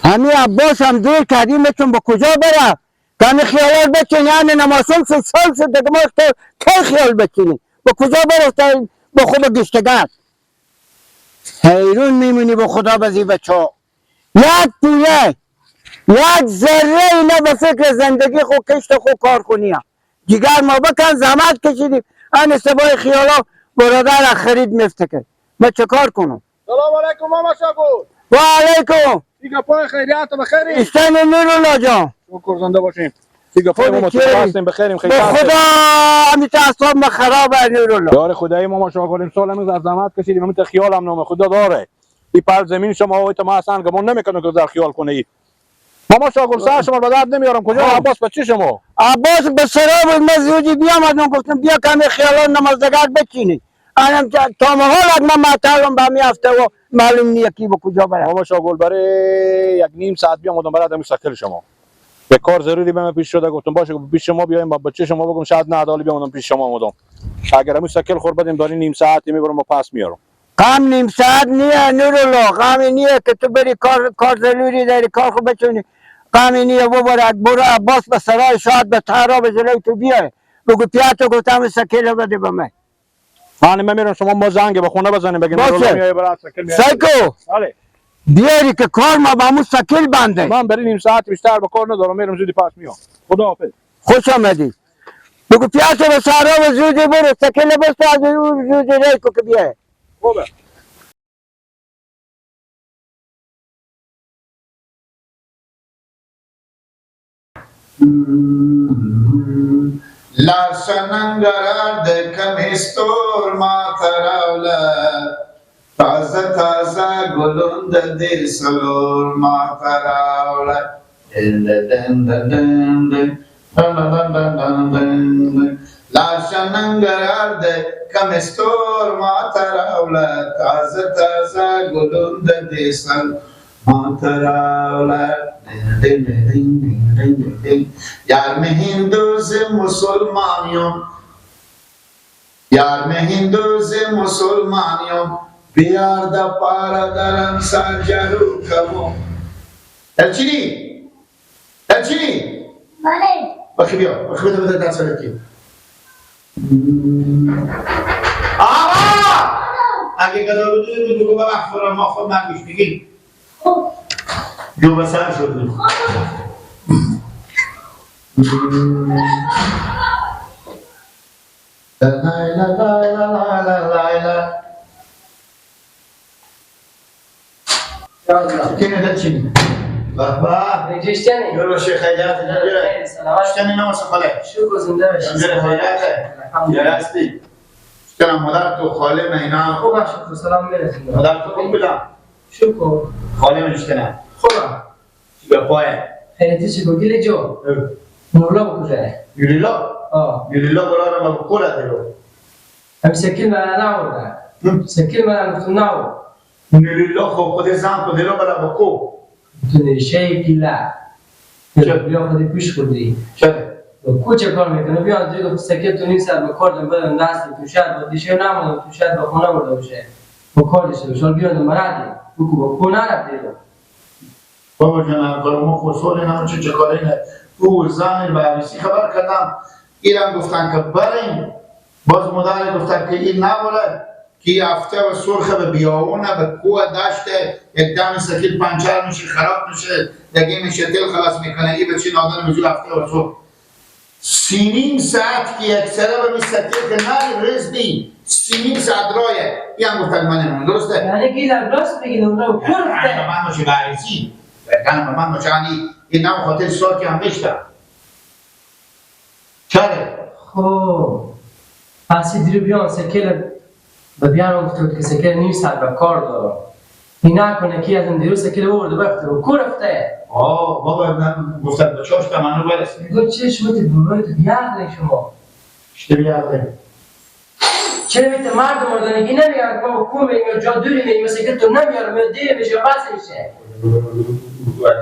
همین عباس هم دیر کردیم بتون با کجا بره؟ کمی خیالات بچین، یعنی نماسون شد سال شد دیگه ما تو کی خیال بچینیم؟ با کجا بره تا با خوب گشتگرد؟ حیرون میمونی با خدا بزی بچه. یک پوله یک ذره اینا به فکر زندگی خود کشت خود کار کنی. جگر ما بکن زحمت کشیدیم. ان سبای خیالا برادر خرید میفته که ما چه کار کنم؟ سلام علیکم ماما شاگل. و علیکم. دیگه پای خیریت بخیری. ایستن نورالله جان. شکر زنده باشیم. دیگه پای ما هستیم بخیریم خیلی. به خدا همیشه اعصاب ما خرابه نورالله. یار خدای ماما شاگل امسال هنوز از زحمت کشیدیم همین خیالم نام خدا داره. این پر زمین شما و ما اصلا گمان نمیکنه که در خیال کنه ای. ماما شاگل سر شما به درد نمیارم. کجا عباس بچه شما؟ عباس به سرا بود من زودی بیامدم گفتم بیا کمی خیالان نمازدگر بچینی. الان تا حال من معطلم به می هفته و معلوم نیه کی به کجا بره. ماما شاگل برای یک نیم ساعت بیامدم برای دم سکل شما. به کار ضروری به من پیش شده گفتم باشه پیش شما بیایم با بچه شما بگم شاید نه عدالی بیامدم پیش شما آمدم. اگر همین سکل خور بدیم داری نیم ساعت میبرم و پس میارم. غم نیم ساعت نیه نورالله، غم نیه که تو بری کار ضروری داری کار خود بچونی. غم نیه ببرد برو عباس به سرای شاید به تهرا به جلوی تو بیای بگو پیاتو گفتم سکل بده به من. من میرم شما ما زنگ به خونه بزنیم بگیم نورالله میای برات سکل میای. سایکو بله بیاری که کار ما با همون سکل بنده. من برای نیم ساعت بیشتر به کار ندارم میرم زودی پس میام. خداحافظ. خوش آمدی. بگو پیاتو به سرا و زودی برو سکل بس از زودی ری کو که بیای. خوبه. لاشننگرار د کمیستور ما تراوله تازه تازه گلون د دې سلور ما تراوله لاشننگرار د کمیستور ما تراوله تازه تازه گلون د دې سلور ما تراوله. یار میں ہندو سے مسلمانیوں یار میں ہندو سے مسلمانیوں بیار دا پارا درم سار جارو کبو. الچینی الچینی بله بخی بیا بخی بده بده دست کی آقا اگه گدا بدونی بگو بابا خورم ما خود من گوش میگی جو بسر شد. لا لا لا لا لا لا لا كنا داتشيني بابا رجشتني يلا شيخ خيرات شتني نوص خاله شكر زنده باشی خیرات يا راستي شتنا مادر تو خاله من اینا خوب شکر سلام میرسیم مادر تو خوب بودم شکر خاله من شتنا خوبم به پای خیلی چی گلی جو نورلا بکجا یولیلا اه یولیلا برارم با کولا دیرو هم سکیل من ناورده سکیل من گفتم ناو یولیلا خب خود زن خود دیرو برا بکو تو نشه گیلا بیا خودی پیش خوردی چرا کوچه کار میکنه بیا دیگه گفت سکیل تو نیست با کار دم بدم دست تو شهر با دیشه نمونم تو شهر با خونه برده باشه با کار داشته باشه بیا مرادی بکو با کو نرفتی بابا جان کارمو خسول اینا چه کاری نه او زن به عروسی خبر کردم ایران گفتن که بریم باز مادر گفتن که این نبوله که هفته و سرخ به بیابونه به کوه دشت یک دم سکیل پنچر میشه خراب میشه دیگه میشه دل خلاص میکنه ای بچه نادان به هفته و سرخ 3.5 ساعت که یک سره به سکیل که نری رزدی 3.5 ساعت رایه این هم گفتن من نمون درسته؟ یعنی گیلم راست بگید اون رو کرده من باشه به عروسی کن من باشه این نام خاطر سال که هم بشتم چرا؟ خب پس دیرو بیان سکیل به بیان گفت که سکیل نیم ساعت به کار دارم این نکنه که از این دیرو سکیل برده برفته و کو رفته؟ آه بابا من گفتم به چاشت منو برس میگو چه شما تی برای تو بیعقلی شما چه بیعقلی؟ چرا میت مرد مردانگی نمیگن که بابا کو میگم جا دوری میگم سکیل تو نمیارم یا دیر میشه بس میشه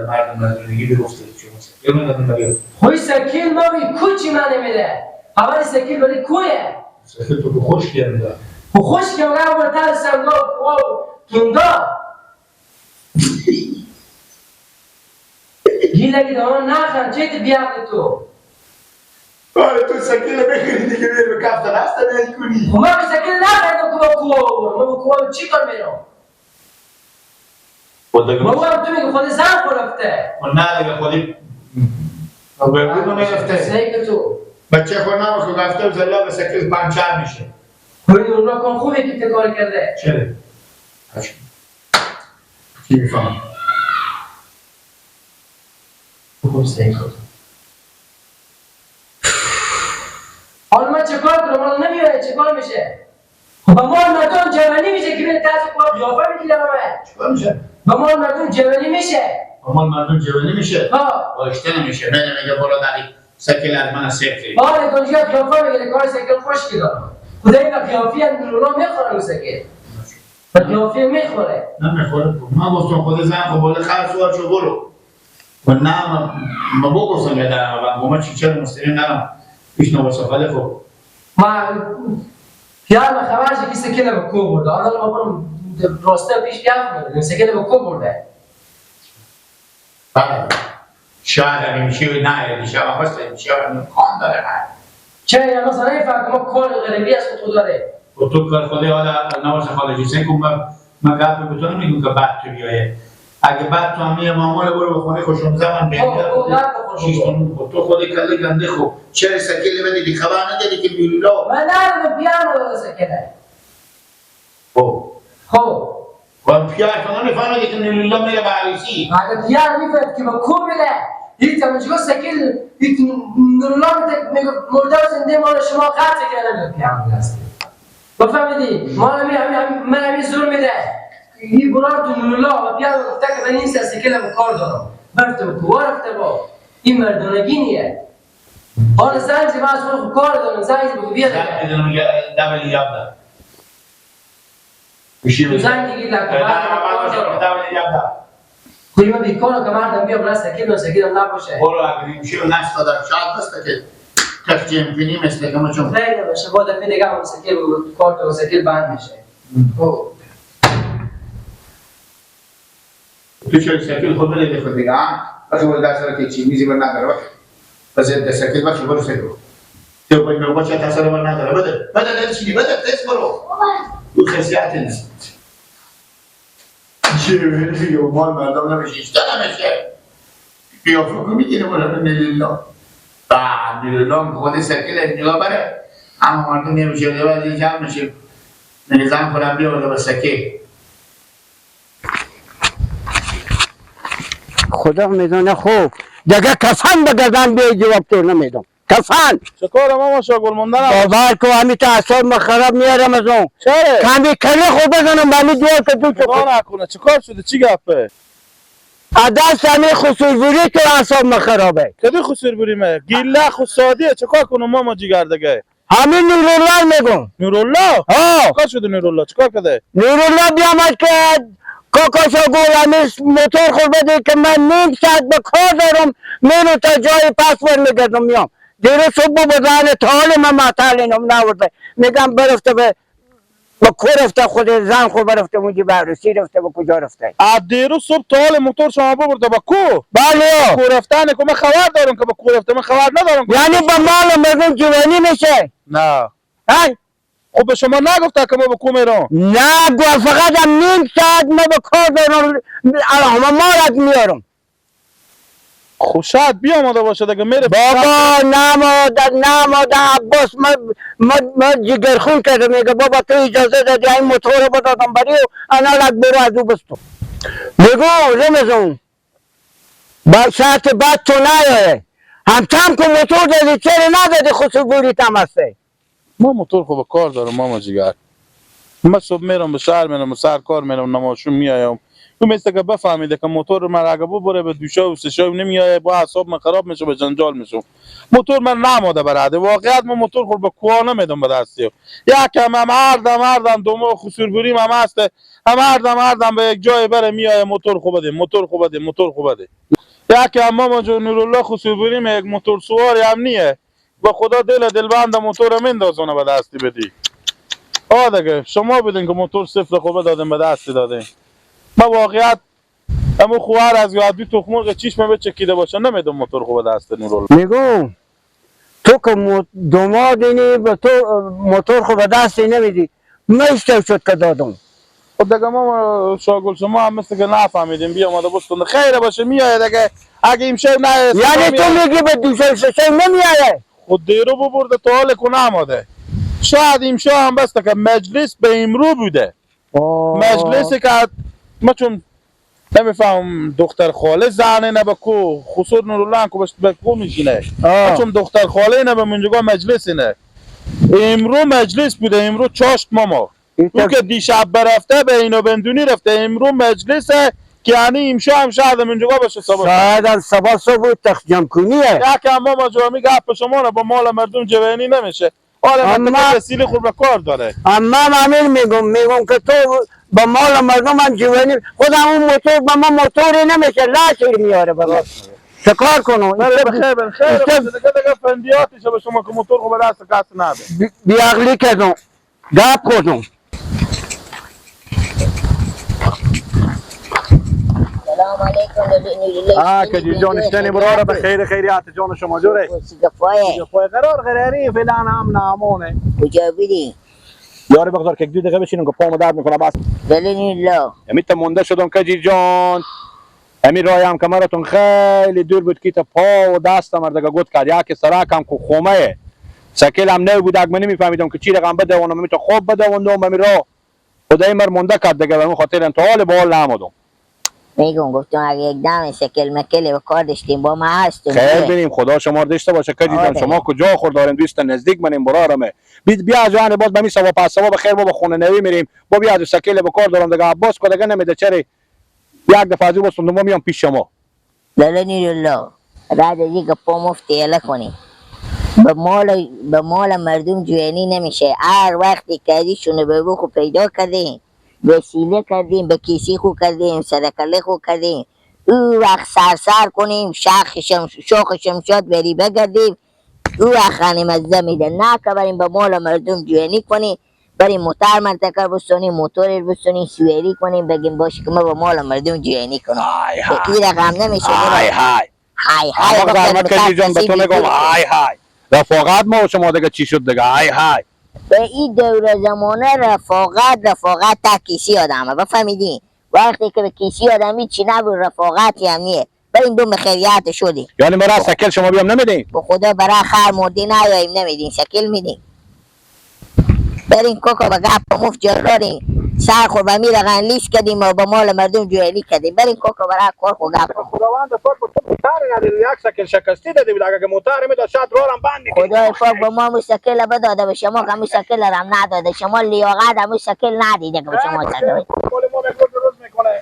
مرد مردانگی بگفته شما سکیل من ندارم خوی سکیل ما بی کوچی من نمیده اول سکیل برای کویه سکیل تو خوش کرده خوش که من برتر سنگا و توندا گیلگی دامان نخند چه تو بیعقل تو؟ آره تو سکیل بخری دیگه میره به کفت دست میکنی. خب من به سکیل نخریدم که با کوه ببرم. من با کوه چی کار میرم؟ ما هم تو میگه خود زن خورفته. نه دیگه خودی به بود نمیرفته. سیک تو بچه خود نام که گفته زلا به سکیل پنچر میشه. خودی اون کن خوبه که کار کرده. چرا؟ چی میفهمم؟ خوب سیک تو. حالا من چه کار کنم؟ حالا نمیاره چه کار میشه؟ خب با مال مردم جوانی میشه که بره تاسو کار قیافه میگیره به من. چیکار میشه؟ با مال مردم جوانی میشه. با مال مردم جوانی میشه؟ ها. آشته نمیشه. من میگه برو داری سکیل از من سفری. آره کنجا قیافه میگیره کار سکیل خوش داره. خدای با قیافه نورا میخوره اون سکیل. با قیافه میخوره. نمیخوره. من گفتم خود زن خب بالا خر سوار شو برو. و نه ما بگفتم که در ما چی چرا مستقیم نرم. پیش نواسه خاله خب. ما پیار من خبرش که سکیل به کو برده. حالا ما برم راسته پیش بیام برده. سکیل به کو برده. بله. شاید میشه نه دیشب خواست میشه کام داره نه. چرا یا مثلا این فرق ما کار غریبی از خود داره. و تو کار خودی حالا نواسه خاله جیسن کن من گپ به تو نمیگم که بعد تو بیایه. اگه بعد تو هم یه مامور برو به خونه خوشم زمان بیاد. تو خودی کلی گنده خو چرا سکیل بدی خبر نداری که میلا من ندارم پیانو داده سکیله. خب خب و پیار تو نمیفهمی که میلا میره به عروسی. اگه پیار میفهمید که با کو میره هیچ همونجا سکیل هیچ نورلا میگه مرده و زنده مال شما قطع کرده میگه پیانو دست. بفهمیدی مال من همین زور میده. این برار تو نورلا و پیار گفته که من این سکیل هم کار دارم. برفته با کوه رفته با این مردانگی نیه. حالا زنگ من از خود کار دارم زنگ بگو بیا دیگه. زنگ میگه دبل یابدا. زنگ دیگه لکه دبل یابدا. خودی من بیکارم که مردم بیا برای سکیل و سکیل هم نباشه. برو اگه میشه نشتا در شاد بسته که تخجیم کنی مثل که ما چون خیلی باشه با دفعه دیگه هم سکیل کار تو سکیل بند میشه. خب تو چرا سکیل خود بده خود دیگه وقتی برو دست رو که چی میزی بر نداره وقتی بس سکیل وقتی برو سکیل تو باید میگه چه تاثیر بر نداره بده بده چی بده تست برو تو خصیت نیست چی میگه مال مردم نمیشه هیچ نمیشه قیافه کو میگیره برو نلیلا بعد نلیلا خود سکیل نگاه بره اما مردم نمیشه بعد جمع میشه نظام خودم بیاورده به سکیل. خدا میدونه خوب دیگه کفن به گردن بیای جواب تو نمیدم. کفن چکار ماما شاگل موندن باور کو همین تا اعصاب ما خراب میارم از اون. چرا کمی کلی خوب بزنم به همین دوار که تو چکار نکنه؟ چیکار شده؟ چی گپه؟ از دست همین خسربوری تو اعصاب ما خرابه. کدی خسربوری مه؟ گیله خو سادیه چیکار کنم ماما جیگر دیگه؟ همین نورالله میگم. نورالله؟ ها چیکار شده نورالله؟ چیکار کرده؟ نورالله بیامد که کاکاشا گول همین موتور خود بده که من نیم ساعت به کار دارم میرم تا جای پس بر میگردم میام. دیروز صبح بودن تا حال من معطل اینم نورده. میگم برفته به کو رفته خود زن خود برفته اونجا به عروسی رفته به کجا رفته؟ از دیروز صبح تا حال موتور شما ببرده به کو؟ بله کو رفتن که من خبر دارم که به کو رفته من خبر ندارم. یعنی به مال مردم جوانی میشه؟ نه ها؟ خب به شما نگفته که ما به کو میرم؟ نه گفت فقط هم نیم ساعت ما به کار دارم همه مالت میارم. خب شاید بیامده باشه دیگه میره. بابا نماده نماده عباس ما جگرخون کرده میگه بابا تو اجازه دادی این موتور رو بدادم بری و انا لک برو از او بستم. میگو رمزون با ساعت بعد تو نیایه هم که موتور دادی چرا ندادی خسربوریت هم هسته. ما موتور خب کار دارم ماما جگر. من صبح میرم به شهر میرم به سر کار میرم نماشون میایم. تو مثل که بفهمیده که موتور من اگه ببره به دوشا و سشا نمیایه با اعصاب من خراب میشه به جنجال میشه. موتور من نماده براده واقعیت من موتور خود به کوه نمیدم به دستی. یکم هم هردم دو ماه خسربوریم هم هست هم هردم به یک جای بره میایه موتور خوب بده موتور خوب بده موتور خوب بده. یکم ماما جون نورالله خسربوریم یک موتور سواری هم نیه. با خدا دل دلبند موتور میندازونه به دستی بدی. آ دیگه شما بدین که موتور صفر خوبه دادیم به دستی دادیم. ما واقعیت اما خوار از یادی تخم مرغ چشم بچکیده باشه نمیدم موتور خو به دست نورالله. میگم تو که دوماد اینی به تو موتور خو به دست نمیدی، میشته شد که دادم. خب دیگه ما شاگل شما هم مثل که نفهمیدیم، بیا آمده بستون خیره باشه میایه دیگه. اگه امشب نه یعنی تو میگی به دوشنبه سه نمیایه؟ خود دیرو ببرده تا حال کنه آماده. شاید امشب هم بسته که مجلس به امرو بوده. مجلس که ما چون نمیفهم دختر خاله زنه نه به کو خسور نورالله کو به کو میشینه، چون دختر خاله نه به منجگاه مجلس نه. امرو مجلس بوده، امرو چاشت ماما. او که دیشب برفته به اینو بندونی رفته، امرو مجلس که یعنی امشب هم شاید منجگاه باشه صبح. شاید هم صبح صبح تخت جمع کنیه. یک هم ماما جو میگه گپ شما نه با مال مردم جوانی نمیشه. حالا من وسیله خود به کار داره. اما من میگم که تو با مال مردم هم جوانی، خودم اون موتور با ما موتوری نمیشه، لاشی میاره با ما. چکار کنم؟ بخیر بخیر دیگه فندیاتش به شما که موتور خو به دست کس نده. بیعقلی کردم، گپ کردم. سلام علیکم. کجی جان اشتنی براره به خیر خیریت جان شما جوره. گفای قرار قراری فعلا هم نامونه. کجا بودی؟ یاره بگذار که دو دقیقه بشینم که پامو درد میکنه بس. دلنی الله. امی تا مونده شدم کجی جان. امی رایم کمرتون خیلی دور بود که تا پا و دستم دیگه گود کرد. یک سرک هم کو خومه. سکل هم نو بود، من نمیفهمیدم که چی رقم بده اونم می تا خوب بده اونم امی را. خدای مر مونده کرد دیگه به خاطر تا حال به حال نمودم. میگم گفتم اگه یک دم سکل مکل و کار داشتیم با ما هستم. خیر بینیم خدا شما رو داشته باشه کجی جان. شما کجا خور داریم دوست نزدیک منیم برارمه. بیا از جان باز بمی سوا پس سوا بخیر بابا خونه نوی میریم. با بیا از سکل به کار دارم دیگه عباس کو دیگه نمیده چرا یک دفعه از بس ما میام پیش شما. دلنی الله بعد از اینکه پا مفت یله کنی به مال مردم جوینی نمیشه. هر وقتی که شونه به بخو پیدا کردیم وسیله کردیم، به کیسی خو کردیم، صدقه خو کردیم، او وقت سرسر کنیم، شاخ شمشاد بری بگردیم، او وقت خانم از میده. نه که بریم به مال مردم جوینی کنیم، بریم موتر منطقه بسونیم، موتور بسونیم، سویری کنیم، بگیم باشه که ما به مال مردم جوینی کنیم. این رقم نمیشه. های های های های های جان به تو میگم های های رفاقت ما و شما دیگه چی شد دیگه؟ های های به این دور زمانه رفاقت تا کیسی آدمه بفهمیدین. وقتی که به کیسی آدمی چی نبود رفاقتی هم نیه. بریم دو خیریت شدیم. یعنی مرا سکل شما بیام نمیدین؟ به خدا برای خر مردی نیاییم نمیدین، سکل میدین. بریم کوکا به گپ مفت جراریم سر خور به میرغن لیس کردیم و با مال مردم جویلی کردیم. بریم کوکا برای کار خو گپ. خداوند پاک به تو موتر ندید، یک سکل شکستی داده بود. اگه موتر میداد شاید رارم بند میکرد. خدای پاک به ما مستقل بداده، به شما که مستقل رم نداده. شما لیاقت هم مستقل ندیده که به شما سکل. مال ما روز میکنه.